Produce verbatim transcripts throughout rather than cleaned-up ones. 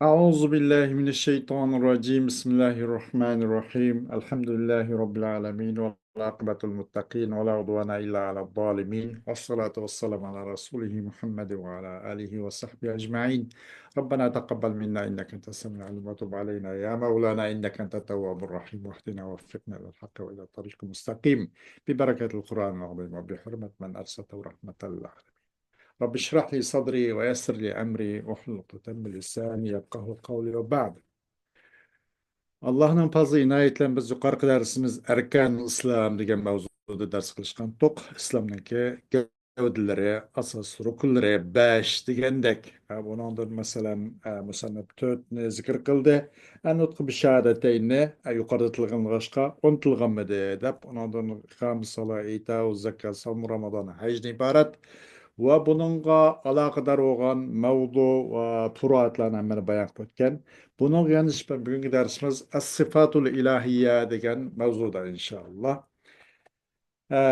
أعوذ بالله من الشيطان الرجيم. بسم الله الرحمن الرحيم. الحمد لله رب العالمين، والعاقبة للمتقين، ولا عدوان إلا على الظالمين، والصلاة والسلام على رسوله محمد وعلى آله وصحبه أجمعين. ربنا تقبل منا إنك أنت السميع العليم، وتب علينا يا مولانا إنك أنت التواب الرحيم، واهدنا ووفقنا إلى الحق وإلى الطريق المستقيم، ببركة القرآن العظيم وبحرمة من أرسلته رحمة للعالمين. رب اشرح لي صدري ويسر لي أمري واحلل عقدة من لساني يفقهوا قولي وبعد. ئاللاھنىڭ پازلى ئىنايىتى بىلەن بىز يۇقىرىقى دەرسىمىز ئەركانۇل ئىسلام دېگەن مەۋزۇدا دەرس قىلىشقانتۇق. ئىسلامنىڭكى گەۋدىلىرى، ئاساس رۇكۇنلىرى بەش دېگەندەك. ھە، بۇنىڭدىن مەسىلەن، ھە، مۇسەننىپ تۆتنى زىكىر قىلدى. ئەن نۇتقۇ بىشاھادەتەيننى، ھە، يۇقىرىدا تىلغا ئالغاچقا ئۇنتۇلغانمىدى دەپ، ئۇنىڭدىن ئىقامە سالا، ئىتاۋ زاكا، سوم رامازان، ھەجدىن ئىبارەت ۋە بۇنىڭغا ئالاقىدار بولغان مەۋزۇ ۋە پۇرۇئاتلارنى ھەممىنى بايان قىلىپ ئۆتكەن. بۇنىڭغا يەنە نىسبەتەن بۈگۈنكى دەرسىمىز ئەس-سىفاتۇل ئىلاھىيە دېگەن مەۋزۇدا، ئىنشائاللا. ئە،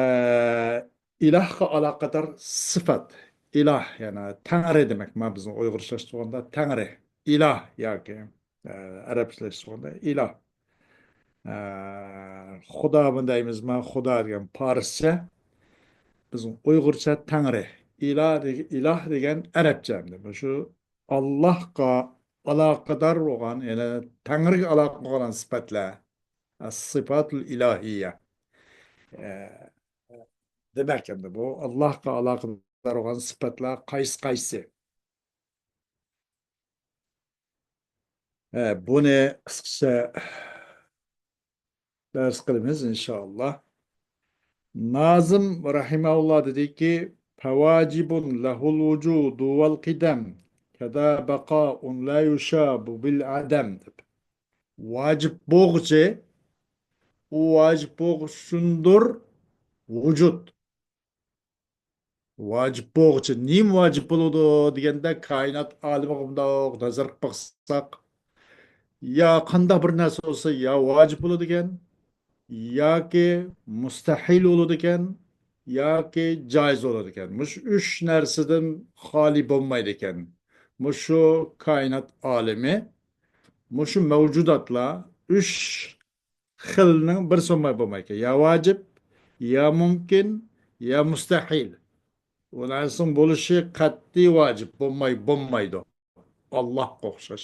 ئىلاھقا ئالاقىدار سىفات. ئىلاھ، يەنى تەڭرى دېمەك. مانا بىزنىڭ ئۇيغۇرچىلاشتۇرغاندا تەڭرى. ئىلاھ ياكى، ئە، ئەرەبچىلەشتۈرگەندە ئىلاھ. ئە، خۇدامۇ دەيمىزما؟ خۇدا دېگەن پارسچە. بىزنىڭ ئۇيغۇرچە تەڭرى. ئىلاھ دېگ-، ئىلاھ دېگەن ئەرەبچە ئەمدى. مۇشۇ ئاللاھقا ئالاقىدار بولغان، يەنى تەڭرىگە ئالاقە بولغان سىپەتلەر. ئەس-سىفاتۇل ئىلاھىيە. ئە، دېمەك ئەمدى بۇ ئاللاھقا ئالاقىدار بولغان سىپەتلەر قايسى قايسى؟ ھە، بۇنى قىسقىچە دەرس قىلىمىز، ئىنشائاللا. نازىم رەھىمەھۇللا دېدىكى، فواجب له الوجود والقدم، كذا بقاء لا يشاب بالعدم، دەپ. ۋاجىپ بولغۇچى، ئۇ ۋاجىپ بولغۇچى ئۈچۈندۇر ۋۇجۇد. ۋاجىپ بولغۇچى، نېمە ۋاجىپ بولىدۇ دېگەندە، كائىنات ئالىمىغا مۇنداق نەزەر قىلىپ باقساق، يا قانداق بىر نەرسە بولسا، يا ۋاجىپ بولىدىكەن، ياكى مۇستەھىل بولىدىكەن، ياكى جائىز بولىدىكەن. مۇشۇ ئۈچ نەرسىدىن خالىي بولمايدىكەن. مۇشۇ كائىنات ئالىمى، مۇشۇ مەۋجۇداتلار ئۈچ خىلنىڭ بىرسى بولماي بولمايدىكەن. يا ۋاجىپ، يا مۇمكىن، يا مۇستەھىل. ئۇ نەرسىنىڭ بولۇشى قەتئىي ۋاجىپ، بولماي، بولمايدۇ. ئاللاھقا ئوخشاش.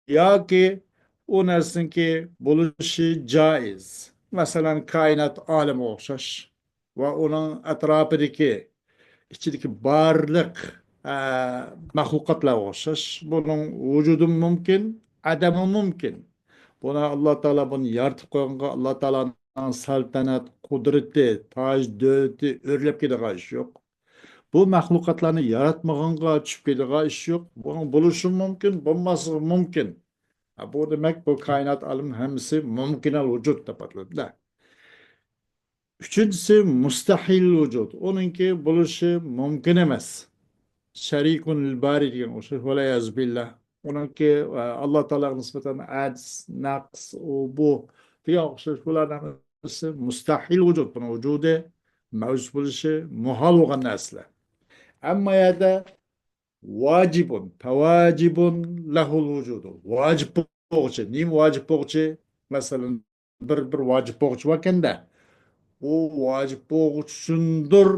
ياكى ئۇ نەرسىنىڭكى بولۇشى جائىز. مەسىلەن، كائىنات ئالىمىغا ئوخشاش ۋە ئۇنىڭ ئەتراپىدىكى، ئىچىدىكى بارلىق، ئە، مەخلۇقاتلارغا ئوخشاش. بۇنىڭ ۋۇجۇدىمۇ مۇمكىن، ئەدەمىمۇ مۇمكىن. بۇنى ئاللا تائالا بۇنى يارىتىپ قويغانغا ئاللا تائالانىڭ سەلتەنەت، قۇدرىتى، تاج، دۆلىتى ئۆرلەپ كېتىدىغان ئىش يوق. بۇ مەخلۇقاتلارنى ياراتمىغانغا چۈشۈپ كېتىدىغان ئىش يوق. بۇنىڭ بولۇشىمۇ مۇمكىن، بولماسلىقى مۇمكىن. ھە، بۇ دېمەك، بۇ كائىنات ئالىمى ھەممىسى مۇمكىنەل ۋۇجۇد دەپ ئاتىلىدۇ. ئۈچىنچىسى مۇستەھىل ۋۇجۇد. ئۇنىڭكى بولۇشى مۇمكىن ئەمەس. شەرىكۇن لىل بارى دېگەن ئوخشاش. ۋەلئىيازۇ بىللا. ئۇنىڭكى، ئە، ئاللا تائالاغا نىسبەتەن ئەجز، نەقىس، ئۇ، بۇ دېگەن ئوخشاش. بۇلارنىڭ ھەممىسى مۇستەھىل ۋۇجۇد. بۇنىڭ ۋۇجۇدى، مەۋجۇت بولۇشى مۇھال بولغان نەرسىلەر. ئەمما يەردە ۋاجىبۇن، پەۋاجىبۇن لەھۇل ۋۇجۇدۇ. ۋاجىپ بولغۇچى. نېمە ۋاجىپ بولغۇچى؟ مەسىلەن، بىر، بىر ۋاجىپ بولغۇچى باركەندە، ئۇ ۋاجىپ بولغۇچى ئۈچۈندۇر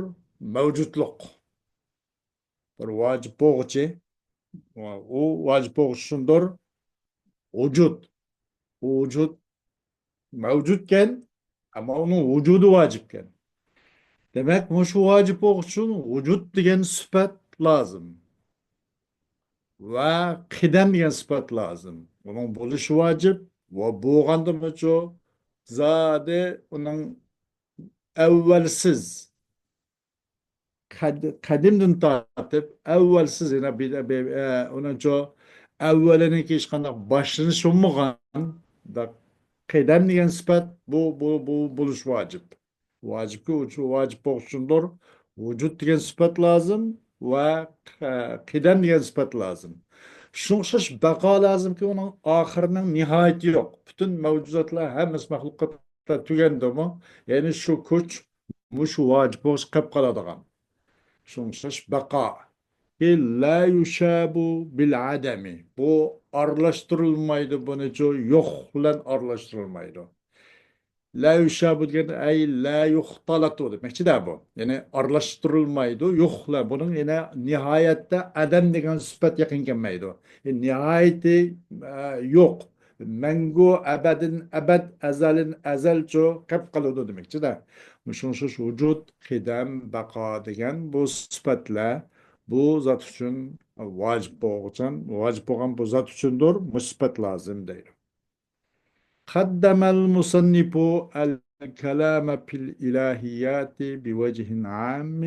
مەۋجۇتلۇق. بىر ۋاجىپ بولغۇچى، ئۇ ۋاجىپ بولغۇچى ئۈچۈندۇر ۋۇجۇد. ئۇ ۋۇجۇد مەۋجۇتكەن، ئەمما ئۇنىڭ ۋۇجۇدى ۋاجىپكەن. دېمەك، مۇشۇ ۋاجىپ بولغۇچى ئۈچۈن ۋۇجۇد دېگەن سۈپەت لازىم. ۋە قىدەم دېگەن سۈپەت لازىم. ئۇنىڭ بولۇشى ۋاجىپ ۋە بولغاندىمۇچۇ زادى ئۇنىڭ ئەۋۋەلسىز، قەد-، قەدىمدىن تارتىپ ئەۋۋەلسىز، يەنە بىر، بىر، ئە، ئۇنىڭچۇ ئەۋۋەلىنىڭكى ھېچقانداق باشلىنىشى بولمىغان، دا-، قىدەم دېگەن سۈپەت بۇ، بۇ، بۇ بولۇش ۋاجىپ. ۋاجىپكى ئۇچ-، ۋاجىپ بولغۇچى ئۈچۈندۇر ۋۇجۇد دېگەن سۈپەت لازىم ۋە، ئە، قىدەم دېگەن سۈپەت لازىم. شۇنىڭغا ئوخشاش بەقا لازىمكى، ئۇنىڭ ئاخىرىنىڭ نىھايىتى يوق. پۈتۈن مەۋجۇداتلار، ھەممىسى مەخلۇقاتلار تۈگەندىمۇ، يەنى شۇ كۈچ مۇشۇ ۋاجىپ بولغۇچى قېلىپ قالىدىغان. شۇنىڭغا ئوخشاش بەقا. كېيىن لا يشاب بالعدم. بۇ ئارىلاشتۇرۇلمايدۇ، بۇنىچۇ يوق بىلەن ئارىلاشتۇرۇلمايدۇ. لا يشاب دېگەن، ئەي لا يختلط دېمەكچىدە بۇ. يەنى ئارىلاشتۇرۇلمايدۇ، يوق بىلەن. بۇنىڭ يەنە نىھايەتتە ئادەم دېگەن سۈپەت يېقىن كەلمەيدۇ. يەنى نىھايىتى، ئە، يوق. مەڭگۈ، ئەبەدىن ئەبەد، ئەزەلىن ئەزەلچۇ قېپ قالىدۇ دېمەكچىدە. مۇشۇ، مۇشۇ ۋۇجۇد، قىدەم، بەقا دېگەن بۇ سۈپەتلەر بۇ زات ئۈچۈن ۋاجىپ بولغۇچان، ۋاجىپ بولغان بۇ زات ئۈچۈندۇر، مۇشۇ سۈپەت لازىم دەيدۇ. قدم المصنف الكلام في الإلهيات بوجه عام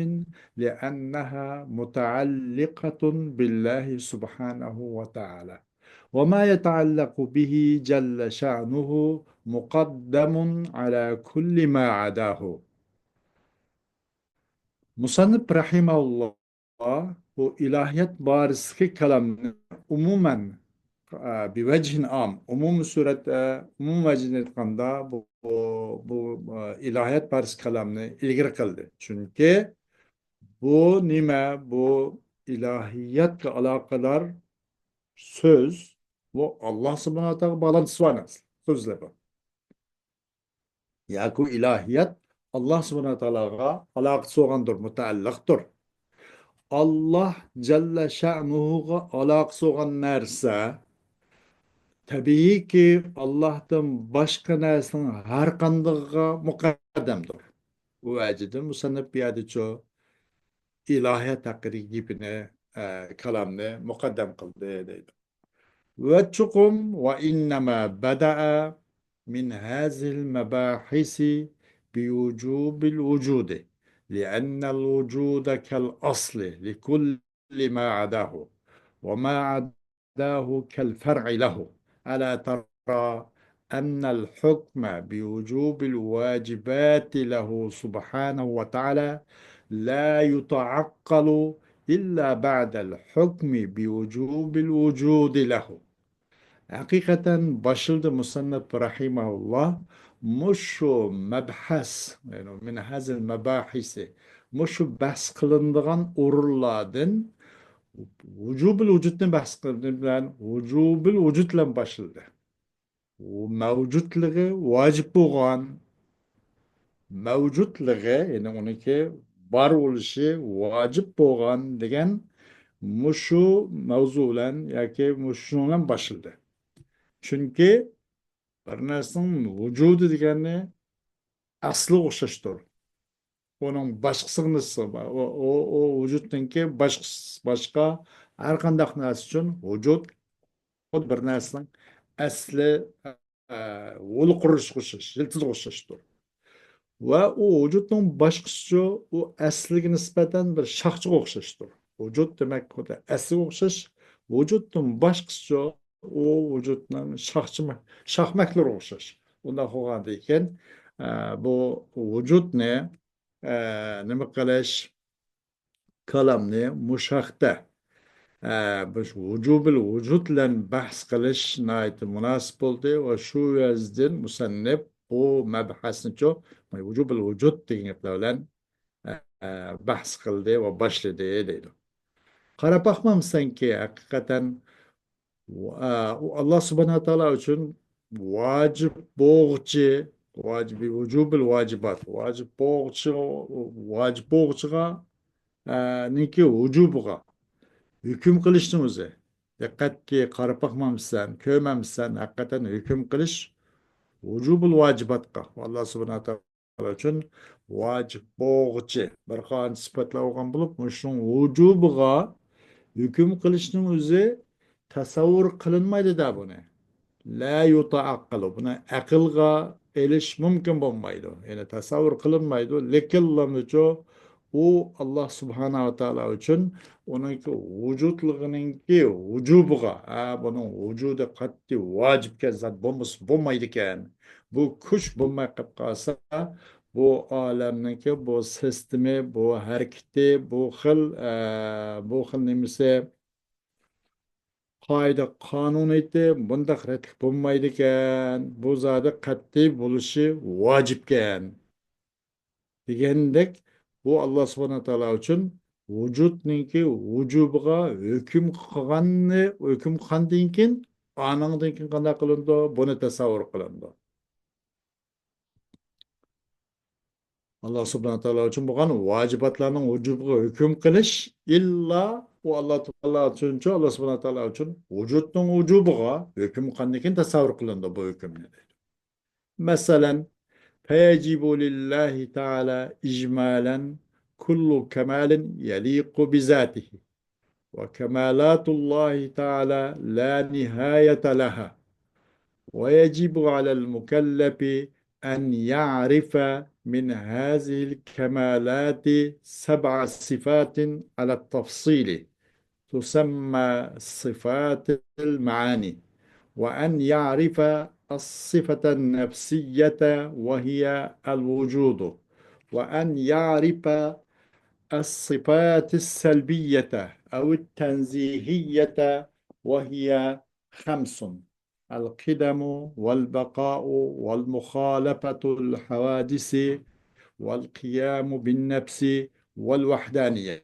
لأنها متعلقة بالله سبحانه وتعالى، وما يتعلق به جل شأنه مقدم على كل ما عداه. مۇسەننىپ رەھىمەھۇللا بۇ ئىلاھىيات بارىسىدىكى كالامنى ئومۇمەن، ئە، بىۋەجھىن ئام، ئومۇمىي سۈرەتتە، ئومۇمىي ۋەجىدىن ئېيتقاندا، بۇ، بۇ، بۇ، ئە، ئىلاھىيات بارىسىدىكى كالامنى ئىلگىرى قىلدى. چۈنكى بۇ نېمە؟ بۇ ئىلاھىياتقا ئالاقىدار سۆز، بۇ ئاللا سۇبھانەھۇ ۋە تائالاغا باغلانتىسى بار نەرسە، سۆزلەر بۇ. ياكى ئىلاھىيات ئاللا سۇبھانەھۇ ۋە تائالاغا ئالاقىسى بولغاندۇر، مۇتەئەللىقتۇر. ئاللا جەللە شەئنۇھۇغا ئالاقىسى بولغان نەرسە، تەبىئىيكى، ئاللاھتىن باشقا نەرسىنىڭ ھەر قاندىقىغا مۇقەددەمدۇر. بۇ ۋەجىدىن مۇسەننىپ بۇ يەردىچۇ ئىلاھىيەت ھەققىدىكى گېپىنى، ئە، كالامنى مۇقەددەم قىلدى دەيدۇ. ۋە چوقۇم، وإنما بدأ من هذه المباحث بوجوب الوجود، لأن الوجود كالأصل لكل ما عداه، وما عداه كالفرع له. ألا ترى أن الحكم بوجوب الواجبات له سبحانه وتعالى لا يتعقل إلا بعد الحكم بوجوب الوجود له. ھەقىقەتەن باشلىدى مۇسەننىپ رەھىمەھۇللا مۇشۇ مەبھەس، يەنى من هذه المباحث، مۇشۇ بەھس قىلىنىدىغان ئورۇنلاردىن ۋۇجۇبۇل ۋۇجۇدنى بەھس قىلىپ، بىلەن ۋۇجۇبۇل ۋۇجۇد بىلەن باشلىدى. ئۇ مەۋجۇتلۇقى ۋاجىپ بولغان، مەۋجۇتلۇقى، يەنى ئۇنىڭكى بار بولۇشى ۋاجىپ بولغان دېگەن مۇشۇ مەۋزۇ بىلەن ياكى مۇشۇنىڭ بىلەن باشلىدى. چۈنكى بىر نەرسىنىڭ ۋۇجۇدى دېگەننى ئەسلىگە ئوخشاشتۇر. ئۇنىڭ باشقىسىغا نېمىسى بار؟ ئۇ، ئۇ، ئۇ ۋۇجۇدنىڭكى باشقىسى، باشقا ھەر قانداق نەرسە ئۈچۈن ۋۇجۇد خۇددى بىر نەرسىنىڭ ئەسلى، ئە، ھولى قۇرۇلۇشىغا ئوخشاش، يىلتىزىغا ئوخشاشتۇر. ۋە ئۇ ۋۇجۇدنىڭ باشقىسىچۇ، ئۇ ئەسلىگە نىسبەتەن بىر شاخچىغا ئوخشاشتۇر. ۋۇجۇد دېمەك خۇددى ئەسلىگە ئوخشاش، ۋۇجۇدتىن باشقىسىچۇ، ئۇ ۋۇجۇدنىڭ شاخچىما-، شاخمەكلىرىگە ئوخشاش. ئۇنداق بولغاندىكىن، ئە، بۇ ۋۇجۇدنى، ئە، نېمە قىلىش، كالامنى مۇشۇ ھەقتە، ئە، بۇ ۋۇجۇبىل ۋۇجۇد بىلەن بەھس قىلىش ناھايىتى مۇناسىپ بولدى ۋە شۇ ۋەجدىن مۇسەننىپ بۇ مەبھەسنىچۇ، ۋۇجۇبىل ۋۇجۇد دېگەن گەپلەر بىلەن، ئە، بەھس قىلدى ۋە باشلىدى دەيدۇ. قاراپ باقمامسەنكى، ھەقىقەتەن ئۇ، ئە، ئۇ ئاللا سۇبھانەھۇ ۋە تائالا ئۈچۈن ۋاجىپ بولغۇچى، ۋاجىب، ۋۇجۇبىل ۋاجىبات، ۋاجىپ بولغۇچى، ۋاجىپ بولغۇچىغا، ئە، نىڭكى ۋۇجۇبىغا ھۆكۈم قىلىشنىڭ ئۆزى. دىققەتكە قاراپ باقمامسەن، كۆرمەمسەن، ھەقىقەتەن ھۆكۈم قىلىش ۋۇجۇبىل ۋاجىباتقا، ئاللا سۇبھانەھۇ ۋە تائالا ئۈچۈن ۋاجىپ بولغۇچى بىر قانچە سۈپەتلەر بولغان بولۇپ، مۇشۇنىڭ ۋۇجۇبىغا ھۆكۈم قىلىشنىڭ ئۆزى تەسەۋۋۇر قىلىنمايدۇ-دە بۇنى. لا يتعقل، بۇنى ئەقىلغا ئېلىش مۇمكىن بولمايدۇ. يەنى تەسەۋۋۇر قىلىنمايدۇ. لېكىنلامچۇ ئۇ ئاللا سۇبھانەھۇ ۋە تائالا ئۈچۈن ئۇنىڭكى ۋۇجۇدلۇقىنىڭكى ۋۇجۇبىغا، ھە، بۇنىڭ ۋۇجۇدى قەتئىي ۋاجىپكەن، زات بولمىسا بولمايدىكەن. بۇ كۈچ بولماي قېلىپ قالسا، بۇ ئالەمنىڭكى بۇ سىستېمى، بۇ ھەرىكىتى، بۇ خىل، ئە، بۇ خىل نېمىسى، قائىدە قانۇنىيىتى بۇنداق رەتلىك بولمايدىكەن. بۇ زادى قەتئىي بولۇشى ۋاجىپكەن. دېگەندەك، بۇ ئاللا سۇبھانەھۇ ۋە تائالا ئۈچۈن ۋۇجۇدنىڭكى ۋۇجۇبىغا ھۆكۈم قىلغاننى، ھۆكۈم قىلغاندىن كېيىن، ئانىڭدىن كېيىن قانداق قىلىنىدۇ؟ بۇنى تەسەۋۋۇر قىلىنىدۇ. ئاللا سۇبھانە تائالا ئۈچۈن بولغان ۋاجىباتلارنىڭ ۋۇجۇبىغا ھۆكۈم قىلىش ئىللا ئۇ ئاللا تائالا ئۈچۈنچۇ، ئاللا سۇبھانە تائالا ئۈچۈن ۋۇجۇدنىڭ ۋۇجۇبىغا ھۆكۈم قىلغاندىن كېيىن تەسەۋۋۇر قىلىنىدۇ بۇ ھۆكۈمنى دەيدۇ. مەسىلەن، فيجب لله تعالى إجمالا كل كمال يليق بذاته، وكمالات الله تعالى لا نهاية لها، ويجب على المكلف أن يعرف من هذه الكمالات سبع صفات على التفصيل، تسمى صفات المعاني، وأن يعرف الصفة النفسية وهي الوجود، وأن يعرف الصفات السلبية أو التنزيهية وهي خمس: القدم والبقاء والمخالفة الحوادث والقيام بالنفس والوحدانية.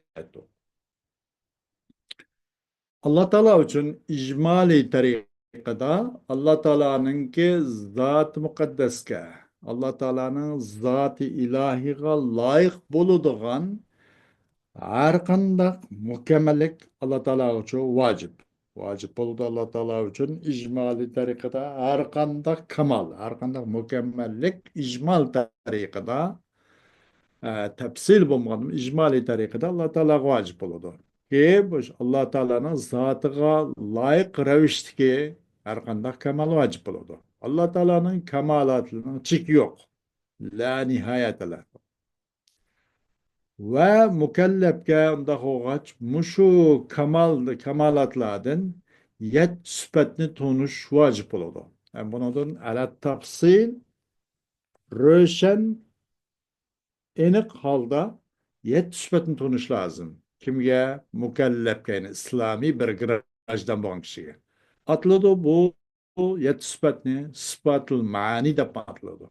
ئاللا تائالا ئۈچۈن ئىجمالىي تەرىقىدە ئاللا تائالانىڭكى زاتى مۇقەددەسكە، ئاللا تائالانىڭ زاتى ئىلاھىغا لايىق بولىدىغان ھەر قانداق مۇكەممەللىك ئاللا تائالا ئۈچۈن ۋاجىپ. ۋاجىپ بولىدۇ ئاللا تائالا ئۈچۈن ئىجمالىي تەرىقىدە ھەر قانداق كامال، ھەر قانداق مۇكەممەللىك ئىجمال تەرىقىدە، ئە، تەپسىل بولمىغان ئىجمالىي تەرىقىدە ئاللا تائالاغا ۋاجىپ بولىدۇ. كى، بۇ ئاللا تائالانىڭ زاتىغا لايىق رەۋىشتىكى ھەر قانداق كامال ۋاجىپ بولىدۇ. ئاللا تائالانىڭ كامالاتلىرىنىڭ چېكى يوق. لا نىھايەتە لەھ. ۋە مۇكەللەپكە ئۇنداق بولغاچ، مۇشۇ كامال، كامالاتلاردىن يەتتە سۈپەتنى تونۇش ۋاجىپ بولىدۇ. ھەم بۇنىڭدىن ئەلە تەپسىل، روشەن، ئېنىق ھالدا يەتتە سۈپەتنى تونۇش لازىم. كىمگە؟ مۇكەللەپكە، يەنى ئىسلامىي بىر گراژدان بولغان كىشىگە. ئاتىلىدۇ بۇ يەتتە سۈپەتنى سىپاتىل مەنى دەپ ئاتىلىدۇ.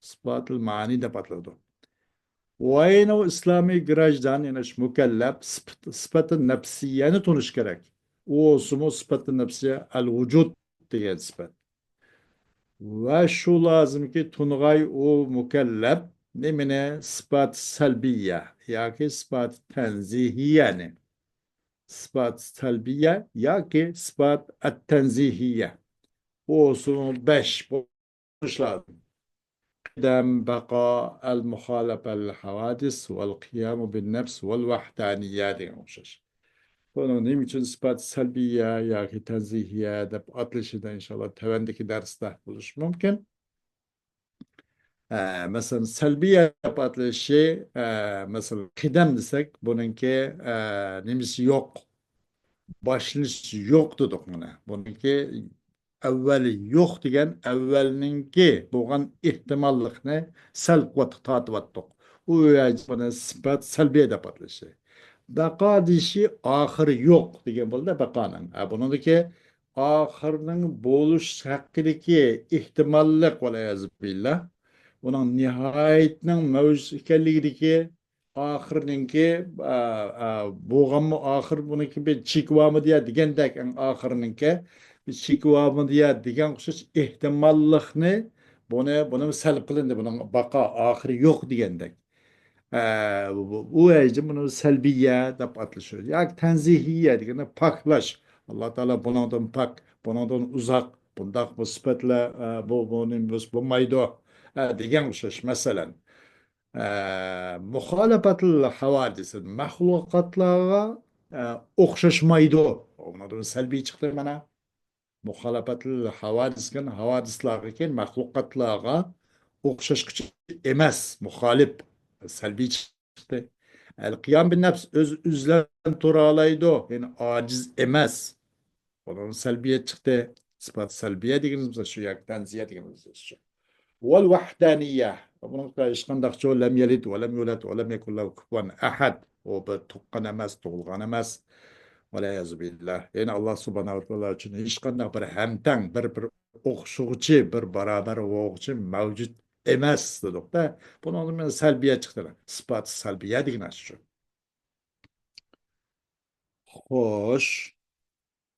سىپاتىل مەنى دەپ ئاتىلىدۇ. ۋە يەنە ئۇ ئىسلامىي گراژدان، يەنى شۇ مۇكەللەپ سىپەت-، سىپەتى نەپسىيەنى تونۇش كېرەك. ئۇ بولسىمۇ سىپەتى نەپسىيە ئەل ۋۇجۇد دېگەن سىپەت. ۋە شۇ لازىمكى، تونۇغاي ئۇ مۇكەللەپ نېمىنى؟ سىپات سەلبىيە ياكى سىپات تەنزىھىيەنى. سىپات سەلبىيە ياكى سىپات ئەتتەنزىھىيە. ئۇ ئۇسۇلنىڭ بەش بولۇش لازىم. قىدەم، بەقا، ئەل مۇخالەپە لىل ھاۋادىس، ۋەل قىيامۇ بىن نەپس، ۋەل ۋەھدانىيە دېگەن ئوخشاش. بۇنىڭ نېمە ئۈچۈن سىپات سەلبىيە ياكى تەنزىھىيە دەپ ئاتىلىشىدا ئىنشاللا تۆۋەندىكى دەرستە بولۇشى مۇمكىن. ئە، مەسىلەن، سەلبىيە دەپ ئاتىلىشى، ئە، مەسىلەن، قىدەم دېسەك، بۇنىڭكى، ئە، نېمىسى يوق؟ باشلىنىشى يوق دېدۇق مانا. بۇنىڭكى ئەۋۋەلى يوق دېگەن ئەۋۋەلنىڭكى بولغان ئېھتىماللىقنى سەلب قۇۋۋەتكە تارتىۋاتتۇق. ئۇ بۇنى سىپەت سەلبىيە دەپ ئاتىلىشى. بەقا دېيىشى ئاخىرى يوق دېگەن بولدى بەقانىڭ. ھە، بۇنىڭدىكى ئاخىرنىڭ بولۇش ھەققىدىكى ئېھتىماللىق، ۋەلئىيازۇ بىللا، ئۇنىڭ نىھايىتىنىڭ مەۋجۇت ئىكەنلىكىدىكى ئاخىرنىڭكى، ئا، ئا، بولغانمۇ ئاخىر، بۇنىڭكى بىر چېكى بارمىدى يا دېگەندەك، ئەڭ ئاخىرنىڭكى بىر چېكى بارمىدى يا دېگەن ئوخشاش ئېھتىماللىقنى، بۇنى، بۇنى سەلب قىلىندى، بۇنىڭ باقا ئاخىرى يوق دېگەندەك. ئە، بۇ، بۇ، بۇ ۋەجىدىن بۇنى سەلبىيە دەپ ئاتىلىشى ياكى تەنزىھىيە دېگەندە پاكلاش. ئاللا تائالا بۇنىڭدىن پاك، بۇنىڭدىن ئۇزاق، بۇنداق بۇ سۈپەتلەر، ئە، بۇ، بۇنى بولمايدۇ، ئە، دېگەن ئوخشاش. مەسىلەن، ئە، مۇخالىپەتىل ھاۋادىس، مەخلۇقاتلارغا، ئە، ئوخشاشمايدۇ. بۇنىڭدىن سەلبىي چىقتى مانا. مۇخالىپەتىل ھاۋادىسكەن، ھاۋادىسلارغىكەن، مەخلۇقاتلارغا ئوخشاشقۇچى ئەمەس، مۇخالىپ، سەلبىي چىقتى. ئەل قىيام بىن نەپس، ئۆز ئۆزلەن تۇرالايدۇ، يەنى ئاجىز ئەمەس. بۇنىڭ سەلبىيەت چىقتى. سىپات سەلبىيە دېگىنىمىز شۇ ياكى تەنزىيە دېگىنىمىز شۇ. ۋەل ۋەھدانىيە. بۇنىڭ ھېچقانداق شۇ لەم يەلىد ۋە لەم يۇلەد ۋە لەم يەكۇن لەھۇ كۇفۇۋەن ئەھەد. ئۇ بىر تۇغقان ئەمەس، تۇغۇلغان ئەمەس. ۋەلئىيازۇ بىللاھ. يەنى ئاللا سۇبھانەھۇ ۋە تائالا ئۈچۈن ھېچقانداق بىر ھەمتەڭ، بىر، بىر ئوخشىغۇچى، بىر باراۋەر بولغۇچى مەۋجۇت ئەمەس دېدۇقتا. بۇنىڭدىن مانا سەلبىيەت چىقتى. سىپات سەلبىيە دېگىنى شۇ. خوش.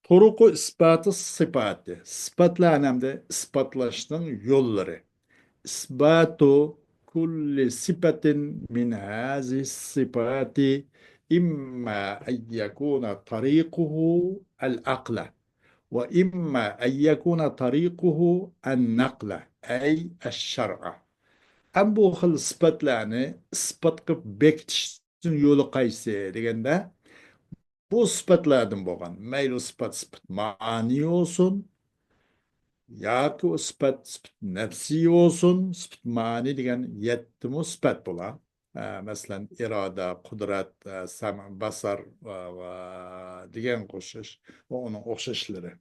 طرق إثبات الصفات. سۈپەتلەرنى ھەمدە ئىسپاتلاشنىڭ يوللىرى. إثبات كل صفة من هذه الصفات إما أن يكون طريقه العقل، وإما أن يكون طريقه النقل، أي الشرع. ئەم بۇ خىل سۈپەتلەرنى ئىسپات قىلىپ بېكىتىشنىڭ يولى قايسى دېگەندە، بۇ سۈپەتلەردىن بولغان، مەيلى سۈپەت، سۈپەت مەنىي بولسۇن، ياكى ئۇ سۈپەت، سۈپەت نەپسىي بولسۇن، سۈپەت مەنىي دېگەن يەتتىمۇ سۈپەت بولا. ئە، مەسىلەن، ئىرادە، قۇدرەت، ئە، سەمئ، بەسەر ۋە، ۋە دېگەن ئوخشاش ۋە ئۇنىڭ ئوخشاشلىرى.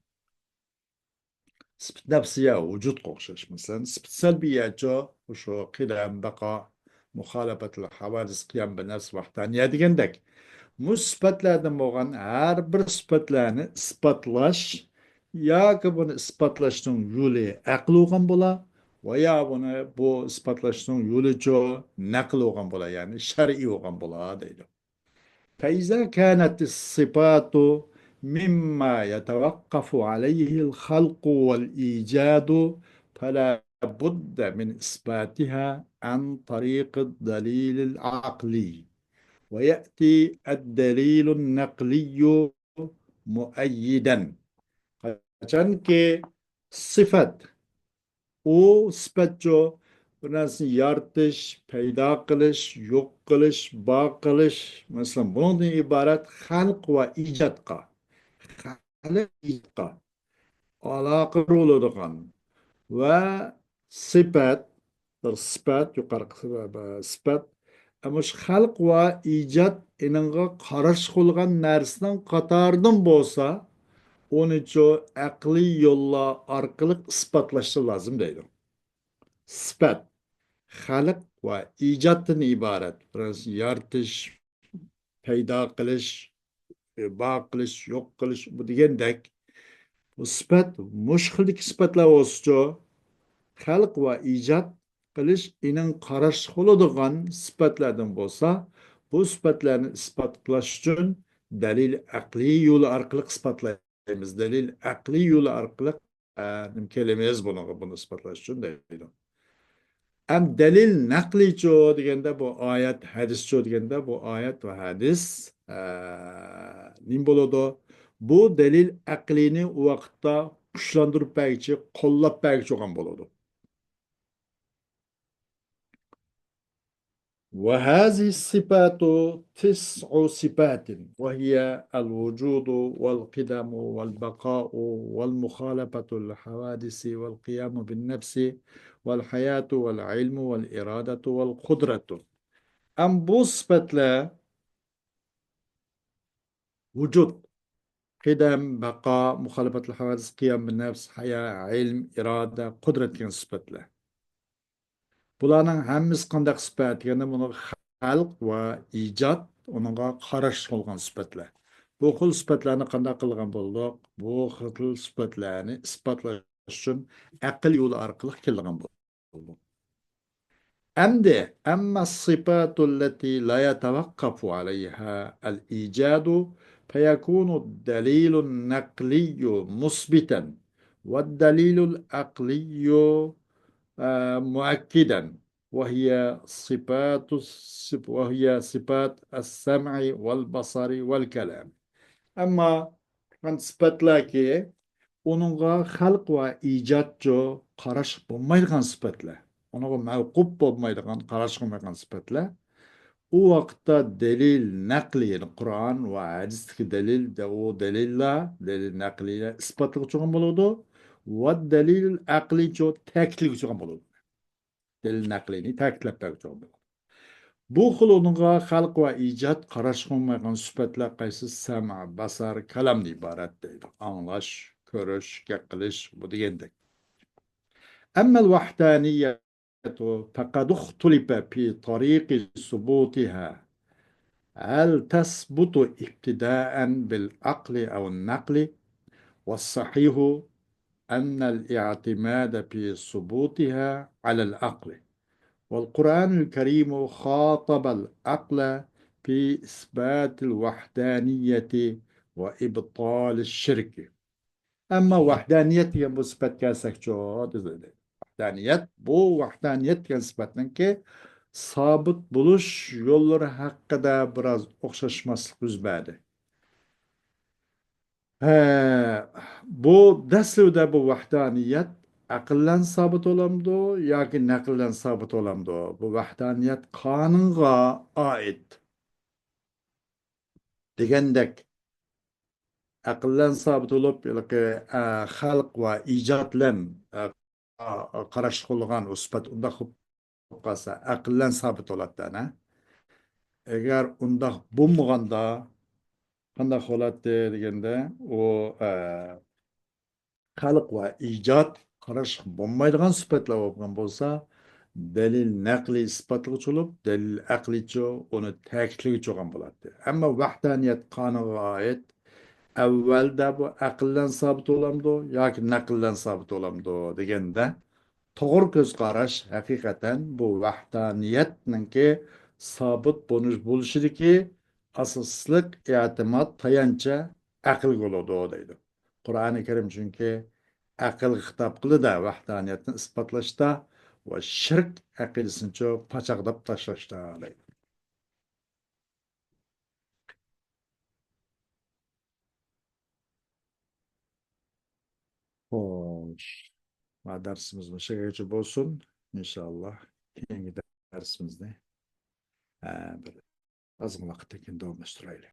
سۈپەت نەپسىيە ۋۇجۇدقا ئوخشاش. مەسىلەن، سۈپەت سەلبىيەچۇ، شۇ قىدەم، بەقا، مۇخالىپەتۇل ھاۋادىس، قىيام بىنەپس، ۋەھدانىيە دېگەندەك. مۇشۇ سۈپەتلەردىن بولغان ھەر بىر سۈپەتلەرنى ئىسپاتلاش ياكى بۇنى ئىسپاتلاشنىڭ يولى ئەقىل بولغان بولا، ۋە يا بۇنى، بۇ ئىسپاتلاشنىڭ يولىچۇ نەقىل بولغان بولا، يەنى شەرئىي بولغان بولا دەيدۇ. فإذا كانت الصفات مما يتوقف عليه الخلق والإيجاد فلا بد من إثباتها عن طريق الدليل العقلي، ويأتي الدليل النقلي مؤيدا. قاچانكى سۈپەت، ئۇ سۈپەتچۇ، بىر نەرسىنى يارىتىش، پەيدا قىلىش، يوق قىلىش، بار قىلىش، مەسىلەن، بۇنىڭدىن ئىبارەت خەلق ۋە ئىجادقا، خەلق ئىجادقا ئالاقىدار بولىدىغان ۋە سۈپەت، بىر سۈپەت، يۇقىرىقى سۈپەت، ئەمما شۇ خەلق ۋە ئىجاد ئېنىڭغا قاراشلىق بولغان نەرسىنىڭ قاتارىدىن بولسا، ئۇنىچۇ ئەقلىي يوللار ئارقىلىق ئىسپاتلاشقا لازىم دەيدۇ. سۈپەت خەلق ۋە ئىجادتىن ئىبارەت. بىر نەرسىنى يارىتىش، پەيدا قىلىش، بار قىلىش، يوق قىلىش، بۇ دېگەندەك، بۇ سۈپەت، مۇشۇ خىلدىكى سۈپەتلەر بولسىچۇ، خەلق ۋە ئىجاد قىلىش ئېنىڭ قاراشلىق بولىدىغان سۈپەتلەردىن بولسا، بۇ سۈپەتلەرنى ئىسپاتلاش ئۈچۈن دەلىل ئەقلىي يولى ئارقىلىق ئىسپاتلايمىز. دەلىل ئەقلىي يولى ئارقىلىق، ئە، نېمە كېلىمىز بۇنىڭغا، بۇنى ئىسپاتلاش ئۈچۈن دەيدۇ. ئەم دەلىل نەقلىيچۇ دېگەندە، بۇ ئايەت، ھەدىسچۇ دېگەندە، بۇ ئايەت ۋە ھەدىس، ئە، نېمە بولىدۇ؟ بۇ دەلىل ئەقلىينى ئۇ ۋاقىتتا كۈچلەندۈرۈپ بەرگۈچى، قوللاپ بەرگۈچى بولغان بولىدۇ. وهذه الصفات تسع صفات، وهي الوجود والقدم والبقاء والمخالفة للحوادث والقيام بالنفس والحياة والعلم والإرادة والقدرة. ئەم بۇ سۈپەتلەر ۋۇجۇد، قىدەم، بەقا، مۇخالىپەتۇل ھاۋادىس، قىيام بىنەپس، ھايا، ئىلم، ئىرادە، قۇدرەت دېگەن سۈپەتلەر. بۇلارنىڭ ھەممىسى قانداق سۈپەت دېگەندە، بۇنىڭغا خەلق ۋە ئىجاد، ئۇنىڭغا قاراشلىق بولغان سۈپەتلەر. بۇ خىل سۈپەتلەرنى قانداق قىلغان بولدۇق؟ بۇ خىل سۈپەتلەرنى ئىسپاتلاش ئۈچۈن ئەقىل يولى ئارقىلىق كېلىدىغان بولدۇق. ئەمدى، أما الصفات التي لا يتوقف عليها الإيجاد فيكون الدليل النقلي مثبتا والدليل العقلي، آه، مؤكدا، وهي صفات الصف-، وهي صفات السمع والبصر والكلام. ئەمما كان سۈپەتلەركى، ئۇنىڭغا خەلق ۋە ئىجادچۇ قاراشلىق بولمايدىغان سۈپەتلەر. ئۇنىڭغا مەۋقۇپ بولمايدىغان، قاراشلىق بولمايدىغان سۈپەتلەر. ئۇ ۋاقىتتا دەلىل نەقلىي، يەنى قۇرئان ۋە ھەدىستىكى دەلىل، دە-، ئۇ دەلىللەر، دەلىل نەقلىيلەر ئىسپاتلىغۇچى بولىدۇ. ۋە دەلىل ئەقلىيچۇ تەكىتلىگۈچى بولىدۇ. دەلىل نەقلىينى تەكىتلەپ بەرگۈچى بولىدۇ. بۇ خىل ئۇنىڭغا خەلق ۋە ئىجاد قاراشلىق بولمايدىغان سۈپەتلەر قايسى؟ سەمئ، بەسەر، كالامدىن ئىبارەت دەيدۇ. ئاڭلاش، كۆرۈش، گەپ قىلىش، بۇ دېگەندەك. أما الوحدانية فقد اختلف في طريق ثبوتها، هل تثبت ابتداء بالعقل أو النقل؟ والصحيح أن الاعتماد في ثبوتها على العقل. والقرآن الكريم خاطب العقل في إثبات الوحدانية، ۋە ئىبتالىش شىركى. ئەمما ۋەھدانىيەت دېگەن بۇ سۈپەتكە كەلسەكچۇ، دېدى. ۋەھدانىيەت، بۇ ۋەھدانىيەت دېگەن سۈپەتنىڭكى سابىت بولۇش يوللىرى ھەققىدە بىراز ئوخشاشماسلىق يۈز بەردى. ھە، بۇ دەسلىۋىدە بۇ ۋەھدانىيەت ئەقىل بىلەن سابىت بولامدۇ ياكى نەقىل بىلەن سابىت بولامدۇ؟ بۇ ۋەھدانىيەت قانۇنغا ئائىت دېگەندەك، ئەقىل بىلەن سابىت بولۇپ، ھېلىقى، ئە، خەلق ۋە ئىجاد بىلەن، ئە، قاراشلىق بولغان ئۇ سۈپەت ئۇنداق بولۇپ قالسا، ئەقىل بىلەن سابىت بولاتتى، ئەنە. ئەگەر ئۇنداق بولمىغاندا، قانداق بولاتتى دېگەندە، ئۇ، ئە، خەلق ۋە ئىجاد قاراشلىق بولمايدىغان سۈپەتلەر بولغان بولسا، دەلىل نەقلىي ئىسپاتلىغۇچى بولۇپ، دەلىل ئەقلىيچۇ ئۇنى تەكىتلىگۈچى بولغان بولاتتى. ئەمما ۋەھدانىيەت قانۇنغا ئائىت، ئەۋۋەلدە بۇ ئەقىل بىلەن سابىت بولامدۇ ياكى نەقىل بىلەن سابىت بولامدۇ دېگەندە، توغرا كۆز قاراش ھەقىقەتەن بۇ ۋەھدانىيەتنىڭكى سابىت بولۇش، بولۇشىدىكى ئاساسلىق ئېتىماد، تايانچى ئەقىلگە بولىدۇ دەيدۇ. قۇرئانى كەرىم چۈنكى ئەقىلگە خىتاب قىلىدۇ ۋەھدانىيەتنى ئىسپاتلاشتا ۋە شىرك ئەقىدىسىنىچۇ پاچاقلاپ تاشلاشتا دەيدۇ. خوش. ما دەرسىمىز مۇشۇ يەرگىچە بولسۇن. ئىنشاللا كېيىنكى دەرسىمىزنى، ئە، بىر ئازغىنە ۋاقىتتىن كېيىن داۋاملاشتۇرايلى.